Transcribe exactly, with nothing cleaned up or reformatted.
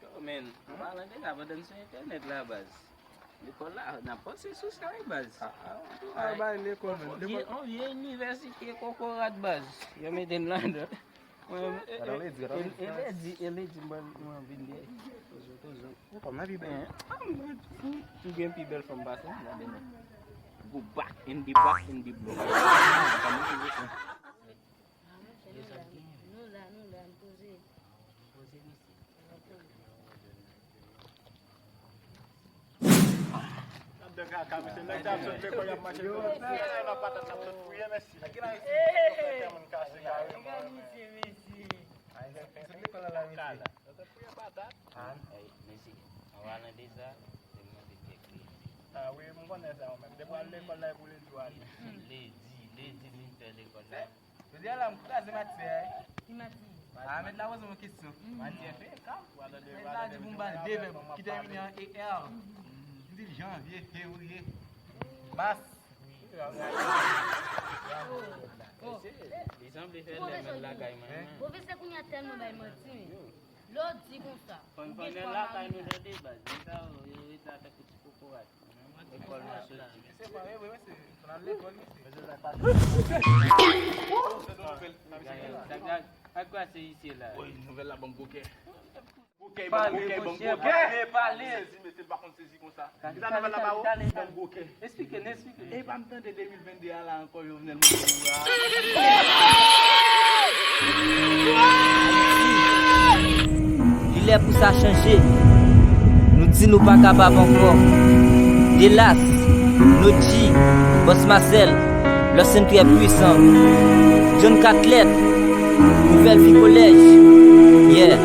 Yo, men, an palan de sa, pandan n sou entènèt la, baz. Lekòl la, n ap panse sou sa, wi, baz. Ah, ah, ah, bay lekòl, men. On vye, on vye inivèsite kokorat, baz. Yo mete n ladan. Mwen, e, e, e, e lè di, e lè di, mwen, mwen vin de. Toujou, toujou. Ou kòm nan pi bèl. Ah, mwen, ou gen pi bèl fanm pase m, gade non. Go back in the back in the block. Nou la, nou la, nou la, n poze. Poze, mesye. Ladan kaka, mesye, nèg sa ap sot lekòl, y ap mache nan patat, ap sot fouye, mesye. Nèg ki la isit, yo fè kè moun kase kareman. Sot lekòl la, la, mesye. Yo sot fouye patat. Ey, mesye, an palan de sa, se mwen te fè kredi. Ah wi, m konnen sa, ou menm. Depi w al lekòl la, e pou ledi w ale. Ledi, ledi, m vin fè lekòl la. Jodi a la, m kraze matyè a, wi. Ki matyè? A, mèt la poze m yon kesyon. Matyè fè, ka. Mèt la di pou m ba l de vèb ki tèmine an E R. M di l janvye, fevriye, mas. Li sanble fè lè menm lakay mwen. Pwofesè kounye a tèlman bay manti, men. Lè w di konsa, ou gen twa mari la. Pandan lakay nou tande, baz. Nèg sa yo, yo ret la tankou ti kokorat. Lekòl nou soti. Se pa vre, mesye. N al lekòl, mesye. Sa k, sa k, ak kwa se isi la? Woy, nouvèl la ban m gwo kè. Gwo kè, ban m gwo kè, ban m gwo kè. Pale, pale. Sezi, mesye, l pa konn sezi konsa. Kisa nouvèl la ba ou? Ban m gwo kè. Esplike n, esplike n. E pa m tande de mil venn de a la ankò, Jovenel Moïse mouri a. Li lè pou sa chanje. Nou di nou pa kapab ankò. Delas, Nodji, Bòs Masèl, Los N Trè Pwisan, John Katlèt, Nouvèl Vi Kolèj. Yeah.